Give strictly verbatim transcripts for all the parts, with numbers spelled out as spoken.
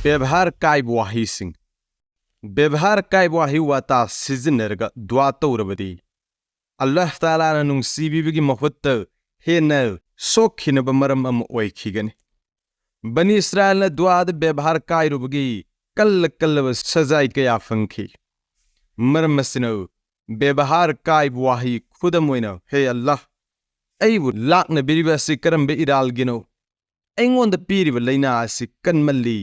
ꯕꯦꯕꯍꯥꯔ ꯀꯥꯏꯕ ꯋꯥꯍꯩꯁꯤꯡ꯫ ꯕꯦꯕꯍꯥꯔ ꯀꯥꯏꯕ ꯋꯥꯍꯩ ꯋꯥꯇꯥ ꯁꯤꯖꯤꯟꯅꯔꯒ ꯗꯨꯋꯥ ꯇꯧꯔꯕꯗꯤ, ꯑꯜꯂꯥꯍ ꯇꯥꯂꯥꯅ ꯅꯨꯡꯁꯤꯕꯤꯕꯒꯤ ꯃꯍꯨꯠꯇ ꯍꯦꯟꯅ ꯁꯣꯛꯈꯤꯅꯕ ꯃꯔꯝ ꯑꯃ ꯑꯣꯏꯈꯤꯒꯅꯤ꯫ ꯕꯅꯤ ꯏꯁꯔꯥꯏꯜꯅ ꯗꯨꯋꯥꯗ ꯕꯦꯕꯍꯥꯔ ꯀꯥꯏꯔꯨꯕꯒꯤ ꯀꯜꯂ ꯀꯜꯂꯕ ꯁꯖꯥꯏ ꯀꯌꯥ ꯐꯪꯈꯤ꯫ ꯃꯔꯝ ꯑꯁꯤꯅ, ꯕꯦꯕꯍꯥꯔ ꯀꯥꯏꯕ ꯋꯥꯍꯩ ꯈꯨꯗꯝ ꯑꯣꯏꯅ, "ꯍꯦ ꯑꯜꯂꯥꯍ, ꯑꯩꯕꯨ ꯂꯥꯛꯅꯕꯤꯔꯤꯕ ꯑꯁꯤ ꯀꯔꯝꯕ ꯏꯔꯥꯜꯒꯤꯅꯣ? ꯑꯩꯉꯣꯟꯗ ꯄꯤꯔꯤꯕ ꯂꯥꯏꯅꯥ ꯑꯁꯤ ꯀꯟꯃꯜꯂꯤ꯫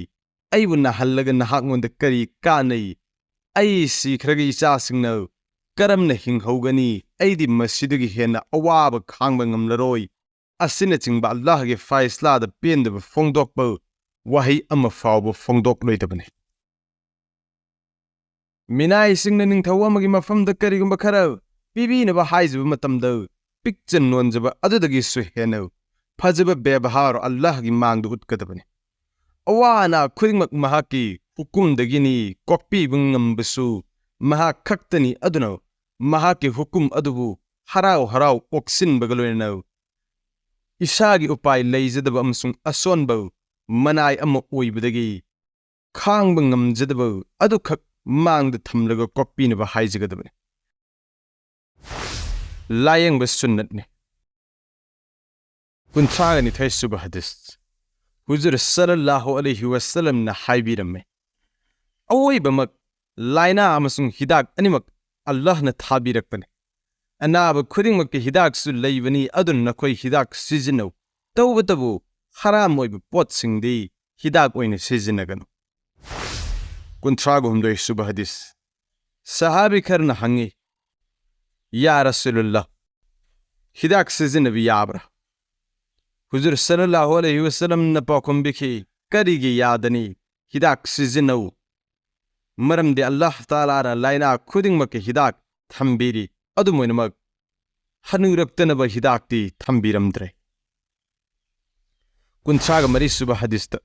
ꯑꯩꯕꯨ ꯅꯥꯍꯜꯂꯒ ꯅꯍꯥꯛꯉꯣꯟꯗ ꯀꯔꯤ ꯀꯥꯟꯅꯩ? ꯑꯩ ꯁꯤꯈ꯭ꯔꯒ ꯏꯆꯥꯁꯤꯡꯅ ꯀꯔꯝꯅ ꯍꯤꯡꯍꯧꯒꯅꯤ? ꯑꯩꯗꯤ ꯃꯁꯤꯗꯒꯤ ꯍꯦꯟꯅ ꯑꯋꯥꯕ ꯈꯥꯡꯕ ꯉꯝꯂꯔꯣꯏ꯫ ꯑꯁꯤꯅꯆꯤꯡꯕ ꯑꯜꯂꯥꯍꯒꯤ ꯐꯥꯏꯁꯂꯥꯗ ꯄꯦꯟꯗꯕ ꯐꯣꯡꯗꯣꯛꯄ ꯋꯥꯍꯩ ꯑꯃ ꯐꯥꯎꯕ ꯐꯣꯡꯗꯣꯛꯂꯣꯏꯗꯕꯅꯤ꯫ ꯃꯤꯅꯥꯏꯁꯤꯡꯅ ꯅꯤꯡꯊꯧ ꯑꯃꯒꯤ ꯃꯐꯝꯗ ꯀꯔꯤꯒꯨꯝꯕ ꯈꯔ ꯄꯤꯕꯤꯅꯕ ꯍꯥꯏꯖꯕ ꯃꯇꯝꯗ, ꯄꯤꯛꯆ ꯅꯣꯟꯖꯕ ꯑꯗꯨꯗꯒꯤꯁꯨ ꯍꯦꯟꯅ ꯐꯖꯕ ꯕꯦꯕꯍꯥꯔ ꯑꯜꯂꯥꯍꯒꯤ ꯃꯥꯡꯗ ꯎꯠꯀꯗꯕꯅꯤ꯫ ꯑꯋꯥ ꯑꯅꯥ ꯈꯨꯗꯤꯡꯃꯛ ꯃꯍꯥꯛꯀꯤ ꯍꯨꯀꯨꯝꯗꯒꯤꯅꯤ, ꯀꯣꯛꯄꯤꯕ ꯉꯝꯕꯁꯨ ꯃꯍꯥꯛ ꯈꯛꯇꯅꯤ꯫ ꯑꯗꯨꯅ ꯃꯍꯥꯛꯀꯤ ꯍꯨꯀꯨꯝ ꯑꯗꯨꯕꯨ ꯍꯔꯥꯎ ꯍꯔꯥꯎ ꯑꯣꯛꯁꯤꯟꯕꯒ ꯂꯣꯏꯅꯅ ꯏꯁꯥꯒꯤ ꯎꯄꯥꯏ ꯂꯩꯖꯗꯕ ꯑꯃꯁꯨꯡ ꯑꯁꯣꯟꯕ ꯃꯅꯥꯏ ꯑꯃ ꯑꯣꯏꯕꯗꯒꯤ ꯈꯥꯡꯕ ꯉꯝꯖꯗꯕ ꯑꯗꯨꯈꯛ ꯃꯥꯡꯗ ꯊꯝꯂꯒ ꯀꯣꯛꯄꯤꯅꯕ ꯍꯥꯏꯖꯒꯗꯕꯅꯤ꯫ ꯂꯥꯌꯦꯡꯕ ꯁꯨꯟꯅꯠꯅꯤ꯫ ꯀꯨꯟꯊ꯭ꯔꯥꯒ ꯅꯤꯊꯣꯏ ꯁꯨꯕ ꯍꯗꯤꯁ꯫ ꯍꯨꯖꯨꯔ ꯁꯜꯂꯜꯂꯥꯍꯨ ꯑꯂꯩꯍꯤ ꯋꯁꯜꯂꯝꯅ ꯍꯥꯏꯕꯤꯔꯝꯃꯤ, "ꯑꯋꯣꯏꯕꯃꯛ ꯂꯥꯏꯅꯥ ꯑꯃꯁꯨꯡ ꯍꯤꯗꯥꯛ ꯑꯅꯤꯃꯛ ꯑꯜꯂꯥꯍꯅ ꯊꯥꯕꯤꯔꯛꯄꯅꯤ꯫ ꯑꯅꯥꯕ ꯈꯨꯗꯤꯡꯃꯛꯀꯤ ꯍꯤꯗꯥꯛꯁꯨ ꯂꯩꯕꯅꯤ, ꯑꯗꯨꯅ ꯅꯈꯣꯏ ꯍꯤꯗꯥꯛ ꯁꯤꯖꯤꯟꯅꯧ꯫ ꯇꯧꯕꯇꯕꯨ ꯍꯔꯥꯝ ꯑꯣꯏꯕ ꯄꯣꯠꯁꯤꯡꯗꯤ ꯍꯤꯗꯥꯛ ꯑꯣꯏꯅ ꯁꯤꯖꯤꯟꯅꯒꯅꯨ"꯫ ꯀꯨꯟꯊ꯭ꯔꯥꯒ ꯍꯨꯝꯗꯣꯏ ꯁꯨꯕ ꯍꯗꯤꯁ꯫ ꯁꯍꯥꯕꯤ ꯈꯔꯅ ꯍꯪꯉꯤ, "ꯌꯥ ꯔꯁꯨꯂꯨꯜꯂꯥꯍ, ꯍꯤꯗꯥꯛ ꯁꯤꯖꯤꯟꯅꯕ ꯌꯥꯕ꯭ꯔꯥ?" ꯍꯨꯖꯨꯔ ꯁꯜꯂꯜꯂꯥꯍꯨ ꯑꯂꯩꯍꯤ ꯋꯁꯜꯂꯝꯅ ꯄꯥꯎꯈꯨꯝ ꯄꯤꯈꯤ, "ꯀꯔꯤꯒꯤ ꯌꯥꯗꯅꯤ? ꯍꯤꯗꯥꯛ ꯁꯤꯖꯤꯟꯅꯧ꯫ ꯃꯔꯝꯗꯤ ꯑꯜꯂꯥꯍ ꯇꯥꯂꯥꯅ ꯂꯥꯏꯅꯥ ꯈꯨꯗꯤꯡꯃꯛꯀꯤ ꯍꯤꯗꯥꯛ ꯊꯝꯕꯤꯔꯤ, ꯑꯗꯨꯝ ꯑꯣꯏꯅꯃꯛ ꯍꯅꯨꯔꯛꯇꯅꯕ ꯍꯤꯗꯥꯛꯇꯤ ꯊꯝꯕꯤꯔꯝꯗ꯭ꯔꯦ"꯫ ꯀꯨꯟꯊ꯭ꯔꯥꯒ ꯃꯔꯤ ꯁꯨꯕ ꯍꯗꯤꯁꯇ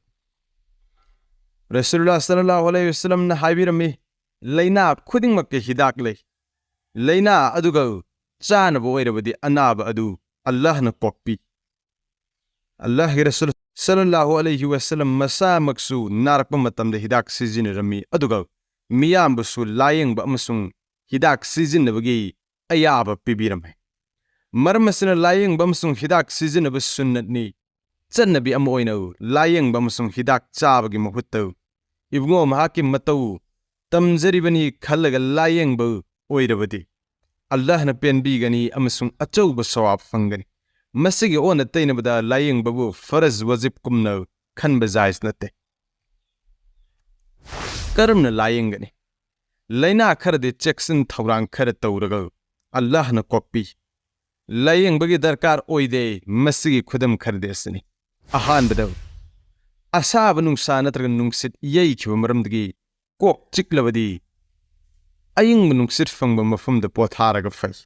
ꯔꯁꯨꯂꯨꯜꯂꯥꯍ ꯁꯜꯂꯜꯂꯥꯍꯨ ꯑꯂꯩꯍꯤ ꯋꯁꯜꯂꯝꯅ ꯍꯥꯏꯕꯤꯔꯝꯃꯤ, "ꯂꯥꯏꯅꯥ ꯈꯨꯗꯤꯡꯃꯛꯀꯤ ꯍꯤꯗꯥꯛ ꯂꯩ꯫ ꯂꯥꯏꯅꯥ ꯑꯗꯨꯒ ꯆꯥꯅꯕ ꯑꯣꯏꯔꯕꯗꯤ ꯑꯅꯥꯕ ꯑꯗꯨ ꯑꯜꯂꯥꯍꯅ ꯀꯣꯛꯄꯤ"꯫ ꯑꯜꯂꯥꯍꯒꯤ ꯔꯁꯨꯜ ꯁꯜꯂꯜꯂꯥꯍꯨ ꯑꯂꯩꯍꯤ ꯋꯥꯁꯜꯂꯝ ꯃꯁꯥꯃꯛꯁꯨ ꯅꯥꯔꯛꯄ ꯃꯇꯝꯗ ꯍꯤꯗꯥꯛ ꯁꯤꯖꯤꯟꯅꯔꯝꯃꯤ, ꯑꯗꯨꯒ ꯃꯤꯌꯥꯝꯕꯨꯁꯨ ꯂꯥꯌꯦꯡꯕ ꯑꯃꯁꯨꯡ ꯍꯤꯗꯥꯛ ꯁꯤꯖꯤꯟꯅꯕꯒꯤ ꯑꯌꯥꯕ ꯄꯤꯕꯤꯔꯝꯃꯤ꯫ ꯃꯔꯝ ꯑꯁꯤꯅ ꯂꯥꯌꯦꯡꯕ ꯑꯃꯁꯨꯡ ꯍꯤꯗꯥꯛ ꯁꯤꯖꯤꯟꯅꯕ ꯁꯨꯟꯅꯠꯅꯤ꯫ ꯆꯠꯅꯕꯤ ꯑꯃ ꯑꯣꯏꯅ ꯂꯥꯌꯦꯡꯕ ꯑꯃꯁꯨꯡ ꯍꯤꯗꯥꯛ ꯆꯥꯕꯒꯤ ꯃꯍꯨꯠꯇ ꯏꯕꯨꯡꯉꯣ ꯃꯍꯥꯛꯀꯤ ꯃꯇꯧ ꯇꯝꯖꯔꯤꯕꯅꯤ ꯈꯜꯂꯒ ꯂꯥꯌꯦꯡꯕ ꯑꯣꯏꯔꯕꯗꯤ, ꯑꯜꯂꯥꯍꯅ ꯄꯦꯟꯕꯤꯒꯅꯤ ꯑꯃꯁꯨꯡ ꯑꯆꯧꯕ ꯁꯋꯥꯕ ꯐꯪꯒꯅꯤ꯫ ꯃꯁꯤꯒꯤ ꯑꯣꯟꯅ ꯇꯩꯅꯕꯗ ꯂꯥꯌꯦꯡꯕꯕꯨ ꯐꯔꯖ ꯋꯥꯖꯤꯕ ꯀꯨꯝꯅ ꯈꯟꯕ ꯖꯥꯏꯖ ꯅꯠꯇꯦ꯫ ꯀꯔꯝꯅ ꯂꯥꯌꯦꯡꯒꯅꯤ? ꯂꯥꯏꯅꯥ ꯈꯔꯗꯤ ꯆꯦꯛꯁꯤꯟ ꯊꯧꯔꯥꯡ ꯈꯔ ꯇꯧꯔꯒ ꯑꯜꯂꯥꯍꯅ ꯀꯣꯛꯄꯤ꯫ ꯂꯥꯌꯦꯡꯕꯒꯤ ꯗꯔꯀꯥꯔ ꯑꯣꯏꯗꯦ꯫ ꯃꯁꯤꯒꯤ ꯈꯨꯗꯝ ꯈꯔꯗꯤ ꯑꯁꯤꯅꯤ꯫ ꯑꯍꯥꯟꯕꯗ, ꯑꯁꯥꯕ ꯅꯨꯡꯁꯥ ꯅꯠꯇ꯭ꯔꯒ ꯅꯨꯡꯁꯤꯠ ꯌꯩꯈꯤꯕ ꯃꯔꯝꯗꯒꯤ ꯀꯣꯛ ꯆꯤꯛꯂꯕꯗꯤ, ꯑꯏꯪꯕ ꯅꯨꯡꯁꯤꯠ ꯐꯪꯕ ꯃꯐꯝꯗ ꯄꯣꯊꯥꯔꯒ ꯐꯩ꯫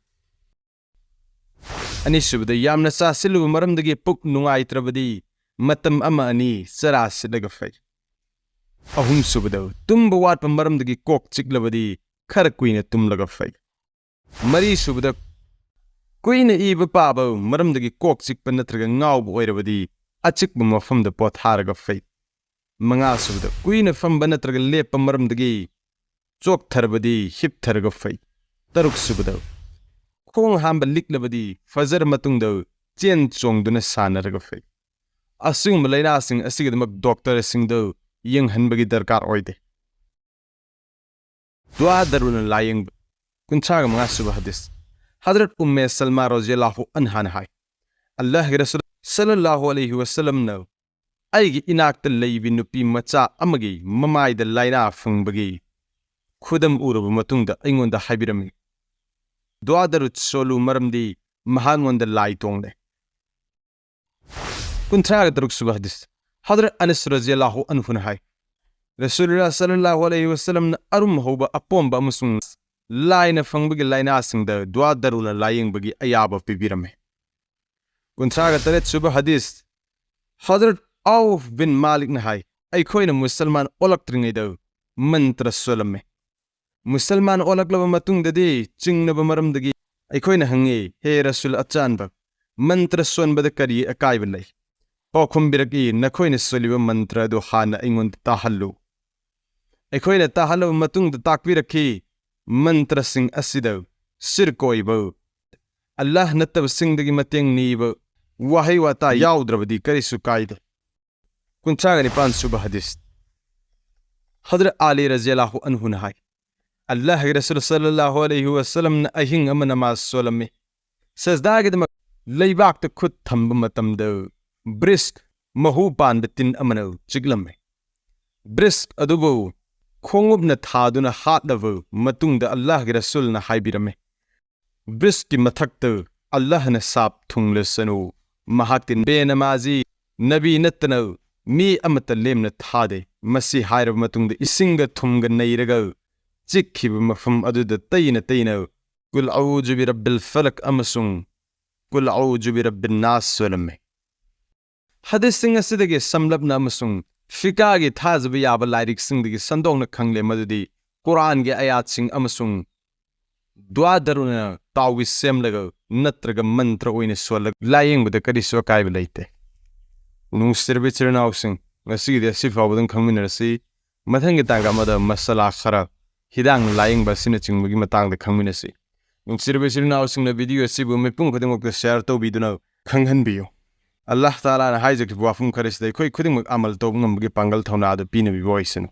ꯑꯅꯤꯁꯨꯕꯗ, ꯌꯥꯝꯅ ꯆꯥꯁꯤꯜꯂꯨꯕ ꯃꯔꯝꯗꯒꯤ ꯄꯨꯛ ꯅꯨꯡꯉꯥꯏꯇ꯭ꯔꯕꯗꯤ, ꯃꯇꯝ ꯑꯃ ꯑꯅꯤ ꯆꯔꯥ ꯁꯤꯠꯂꯒ ꯐꯩ꯫ ꯑꯍꯨꯝꯁꯨꯕꯗ, ꯇꯨꯝꯕ ꯋꯥꯠꯄ ꯃꯔꯝꯗꯒꯤ ꯀꯣꯛ ꯆꯤꯛꯂꯕꯗꯤ, ꯈꯔ ꯀꯨꯏꯅ ꯇꯨꯝꯂꯒ ꯐꯩ꯫ ꯃꯔꯤꯁꯨꯕꯗ, ꯀꯨꯏꯅ ꯏꯕ ꯄꯥꯕ ꯃꯔꯝꯗꯒꯤ ꯀꯣꯛ ꯆꯤꯛꯄ ꯅꯠꯇ꯭ꯔꯒ ꯉꯥꯎꯕ ꯑꯣꯏꯔꯕꯗꯤ, ꯑꯆꯤꯛꯄ ꯃꯐꯝꯗ ꯄꯣꯊꯥꯔꯒ ꯐꯩ꯫ ꯃꯉꯥꯁꯨꯕꯗ, ꯀꯨꯏꯅ ꯐꯝꯕ ꯅꯠꯇ꯭ꯔꯒ ꯂꯦꯞꯄ ꯃꯔꯝꯗꯒꯤ ꯆꯣꯛꯊꯔꯕꯗꯤ, ꯍꯤꯞꯊꯔꯒ ꯐꯩ꯫ ꯇꯔꯨꯛꯁꯨꯕꯗ, ꯈꯣꯡ ꯍꯥꯝꯕ ꯂꯤꯛꯂꯕꯗꯤ, ꯐꯖꯔ ꯃꯇꯨꯡꯗ ꯆꯦꯟ ꯆꯣꯡꯗꯨꯅ ꯁꯥꯟꯅꯔꯒ ꯐꯩ꯫ ꯑꯁꯤꯒꯨꯝꯕ ꯂꯥꯏꯅꯥꯁꯤꯡ ꯑꯁꯤꯒꯤꯗꯃꯛ ꯗꯣꯛꯇꯔꯁꯤꯡꯗ ꯌꯦꯡꯍꯟꯕꯒꯤ ꯗꯔꯀꯥꯔ ꯑꯣꯏꯗꯦ꯫ ꯗꯨꯋꯥ ꯗꯔꯨꯅ ꯂꯥꯌꯦꯡꯕ꯫ ꯀꯨꯟꯊ꯭ꯔꯥꯒ ꯃꯉꯥ ꯁꯨꯕ ꯍꯗꯤꯁ꯫ ꯍꯗꯔꯠ ꯎꯝꯃꯦ ꯁꯜꯃꯥ ꯔꯣꯖꯤꯌꯜꯂꯥꯍꯨ ꯑꯟꯍꯥꯅ ꯍꯥꯏ, ꯑꯜꯂꯥꯍꯒꯤ ꯔꯁꯨꯜ ꯁꯜꯂꯜꯂꯥꯍꯨ ꯑꯂꯩꯍꯤ ꯋꯥꯁꯜꯂꯝꯅ ꯑꯩꯒꯤ ꯏꯅꯥꯛꯇ ꯂꯩꯕꯤ ꯅꯨꯄꯤ ꯃꯆꯥ ꯑꯃꯒꯤ ꯃꯃꯥꯏꯗ ꯂꯥꯏꯅꯥ ꯐꯪꯕꯒꯤ ꯈꯨꯗꯝ ꯎꯔꯕ ꯃꯇꯨꯡꯗ ꯑꯩꯉꯣꯟꯗ ꯍꯥꯏꯕꯤꯔꯝꯃꯤ, "ꯗꯨꯋꯥ ꯗꯔꯨꯗ ꯁꯣꯜꯂꯨ, ꯃꯔꯝꯗꯤ ꯃꯍꯥꯛꯉꯣꯟꯗ ꯂꯥꯏ ꯇꯣꯡꯂꯦ"꯫ ꯀꯨꯟꯊ꯭ꯔꯥꯒ ꯇꯔꯨꯛ ꯁꯨꯕ ꯍꯗꯤꯁ꯫ ꯍꯗꯔꯠ ꯑꯅꯁ ꯔꯖꯤꯌꯜꯂꯥꯍꯨ ꯑꯟꯍꯨꯅ ꯍꯥꯏ, ꯔꯁꯨꯜꯂꯥ ꯁꯜꯂꯜꯂꯥꯍꯨ ꯑꯂꯩꯍꯤ ꯋꯥꯁꯜꯂꯝꯅ ꯑꯔꯨꯝ ꯍꯧꯕ, ꯑꯄꯣꯝꯕ ꯑꯃꯁꯨꯡ ꯂꯥꯏꯅ ꯐꯪꯕꯒꯤ ꯂꯥꯏꯅꯥꯁꯤꯡꯗ ꯗꯨꯋꯥ ꯗꯔꯨꯅ ꯂꯥꯌꯦꯡꯕꯒꯤ ꯑꯌꯥꯕ ꯄꯤꯕꯤꯔꯝꯃꯤ꯫ ꯀꯨꯟꯊ꯭ꯔꯥꯒ ꯇꯔꯦꯠ ꯁꯨꯕ ꯍꯗꯤꯁ꯫ ꯍꯗꯔꯠ ꯑꯧꯐ ꯕꯤꯟ ꯃꯥꯂꯤꯛꯅ ꯍꯥꯏ, ꯑꯩꯈꯣꯏꯅ ꯃꯨꯁꯜꯃꯥꯟ ꯑꯣꯜꯂꯛꯇ꯭ꯔꯤꯉꯩꯗ ꯃꯟꯇ꯭ꯔ ꯁꯣꯜꯂꯝꯃꯤ꯫ ꯃꯨꯁꯜꯃꯥꯟ ꯑꯣꯜꯂꯛꯂꯕ ꯃꯇꯨꯡꯗꯗꯤ ꯆꯤꯡꯅꯕ ꯃꯔꯝꯗꯒꯤ ꯑꯩꯈꯣꯏꯅ ꯍꯪꯉꯤ, "ꯍꯦ ꯔꯁꯨꯜ ꯑꯆꯥꯟꯕ, ꯃꯟꯇ꯭ꯔ ꯁꯣꯟꯕꯗ ꯀꯔꯤ ꯑꯀꯥꯏꯕ ꯂꯩ?" ꯄꯥꯎꯈꯨꯝ ꯄꯤꯔꯛꯏ, "ꯅꯈꯣꯏꯅ ꯁꯣꯜꯂꯤꯕ ꯃꯟꯇ꯭ꯔ ꯑꯗꯨ ꯍꯥꯟꯅ ꯑꯩꯉꯣꯟꯗ ꯇꯥꯍꯜꯂꯨ"꯫ ꯑꯩꯈꯣꯏꯅ ꯇꯥꯍꯜꯂꯕ ꯃꯇꯨꯡꯗ ꯇꯥꯛꯄꯤꯔꯛꯈꯤ, ꯃꯟꯇ꯭ꯔꯁꯤꯡ ꯑꯁꯤꯗ ꯁꯤꯔꯛ ꯑꯣꯏꯕ, ꯑꯜꯂꯥꯍ ꯅꯠꯇꯕꯁꯤꯡꯗꯒꯤ ꯃꯇꯦꯡ ꯅꯤꯕ ꯋꯥꯍꯩ ꯋꯥꯇꯥ ꯌꯥꯎꯗ꯭ꯔꯕꯗꯤ ꯀꯔꯤꯁꯨ ꯀꯥꯏꯗꯦ꯫ ꯀꯨꯟꯊ꯭ꯔꯥꯒ ꯅꯤꯄꯥꯟ ꯁꯨꯕ ꯍꯗꯤꯁ꯫ ꯍꯗꯔꯠ ꯑꯂꯤ ꯔꯖꯤꯌꯜꯂꯥꯍꯨ ꯑꯟꯍꯨꯅ ꯍꯥꯏ, "ꯑꯜꯂꯥꯍꯒꯤ ꯔꯁꯨꯜ ꯁꯜꯂꯜꯂꯥꯍꯨ ꯑꯂꯩꯍꯤ ꯋꯁꯜꯂꯝꯅ ꯑꯍꯤꯡ ꯑꯃ ꯅꯃꯥꯖ ꯁꯣꯜꯂꯝꯃꯤ꯫ ꯁꯖꯗꯥꯒꯤꯗꯃꯛ ꯂꯩꯕꯥꯛꯇ ꯈꯨꯠ ꯊꯝꯕ ꯃꯇꯝꯗ ꯕ꯭ꯔꯤꯁꯛ, ꯃꯍꯨ ꯄꯥꯟꯕ ꯇꯤꯟ ꯑꯃꯅ ꯆꯤꯛꯂꯝꯃꯤ꯫ ꯕ꯭ꯔꯤꯁꯛ ꯑꯗꯨꯕꯨ ꯈꯣꯡꯎꯞꯅ ꯊꯥꯗꯨꯅ ꯍꯥꯠꯂꯕ ꯃꯇꯨꯡꯗ ꯑꯜꯂꯥꯍꯒꯤ ꯔꯁꯨꯜꯅ ꯍꯥꯏꯕꯤꯔꯝꯃꯤ, 'ꯕ꯭ꯔꯤꯁꯛꯀꯤ ꯃꯊꯛꯇ ꯑꯜꯂꯥꯍꯅ ꯁꯥꯞ ꯊꯨꯡꯂꯁꯅꯨ꯫ ꯃꯍꯥꯛꯇꯤ ꯕꯦꯅꯃꯥꯖꯤ ꯅꯕꯤ ꯅꯠꯇꯅ ꯃꯤ ꯑꯃꯠꯇ ꯂꯦꯝꯅ ꯊꯥꯗꯦ꯫ ꯃꯁꯤ ꯍꯥꯏꯔꯕ ꯃꯇꯨꯡꯗ ꯏꯁꯤꯡꯒ ꯊꯨꯝꯒ ꯅꯩꯔꯒ ꯆꯤꯛꯈꯤꯕ ꯃꯐꯝ ꯑꯗꯨꯗ ꯇꯩꯅ ꯇꯩꯅ ꯀꯨꯜ ꯑꯎꯖꯨ ꯕꯤꯔꯕꯤꯜ ꯐꯂꯛ ꯑꯃꯁꯨꯡ ꯀꯨꯜ ꯑꯎꯖꯨ ꯕꯤꯔꯕꯤꯟ ꯅꯥꯁ ꯁꯣꯜꯂꯝꯃꯤ"꯫ ꯍꯗꯤꯁꯁꯤꯡ ꯑꯁꯤꯗꯒꯤ ꯁꯝꯂꯞꯅ ꯑꯃꯁꯨꯡ ꯐꯤꯀꯥꯒꯤ ꯊꯥꯖꯕ ꯌꯥꯕ ꯂꯥꯏꯔꯤꯛꯁꯤꯡꯗꯒꯤ ꯁꯟꯗꯣꯛꯅ ꯈꯪꯂꯦ ꯃꯗꯨꯗꯤ ꯀꯨꯔꯥꯟꯒꯤ ꯑꯌꯥꯠꯁꯤꯡ ꯑꯃꯁꯨꯡ ꯗꯨꯋꯥ ꯗꯔꯨꯅ ꯇꯥꯋꯤꯁ ꯁꯦꯝꯂꯒ ꯅꯠꯇ꯭ꯔꯒ ꯃꯟꯇ꯭ꯔ ꯑꯣꯏꯅ ꯁꯣꯜꯂꯒ ꯂꯥꯌꯦꯡꯕꯗ ꯀꯔꯤꯁꯨ ꯑꯀꯥꯏꯕ ꯂꯩꯇꯦ꯫ ꯅꯨꯡꯁꯤꯔꯕ ꯏꯆꯤꯜ ꯏꯅꯥꯎꯁꯤꯡ, ꯉꯁꯤꯒꯤꯗꯤ ꯑꯁꯤ ꯐꯥꯎꯕꯗꯪ ꯈꯪꯃꯤꯟꯅꯔꯁꯤ꯫ ꯃꯊꯪꯒꯤ ꯇꯥꯡꯀꯛ ꯑꯃꯗ ꯃꯁꯥꯂꯥ ꯈꯔ, ꯍꯤꯗꯥꯛꯅ ꯂꯥꯌꯦꯡꯕ ꯑꯁꯤꯅꯆꯤꯡꯕꯒꯤ ꯃꯇꯥꯡꯗ ꯈꯪꯃꯤꯟꯅꯁꯤ꯫ ꯅꯨꯡꯁꯤꯔꯕ ꯏꯆꯤꯜ ꯏꯅꯥꯎꯁꯤꯡꯅ ꯚꯤꯗꯤꯑꯣ ꯑꯁꯤꯕꯨ ꯃꯤꯄꯨꯝ ꯈꯨꯗꯤꯡꯃꯛꯇ ꯁꯦꯌꯔ ꯇꯧꯕꯤꯗꯨꯅ ꯈꯪꯍꯟꯕꯤꯌꯨ꯫ ꯑꯜꯂꯥꯍ ꯇꯥꯂꯥꯅ ꯍꯥꯏꯖꯈꯤꯕ ꯋꯥꯐꯝ ꯈꯔꯁꯤꯗ ꯑꯩꯈꯣꯏ ꯈꯨꯗꯤꯡꯃꯛ ꯑꯃꯜ ꯇꯧꯕ ꯉꯝꯕꯒꯤ ꯄꯥꯡꯒꯜ ꯊꯧꯅꯥ ꯑꯗꯨ ꯄꯤꯅꯕꯤꯕ ꯑꯣꯏꯁꯅꯨ꯫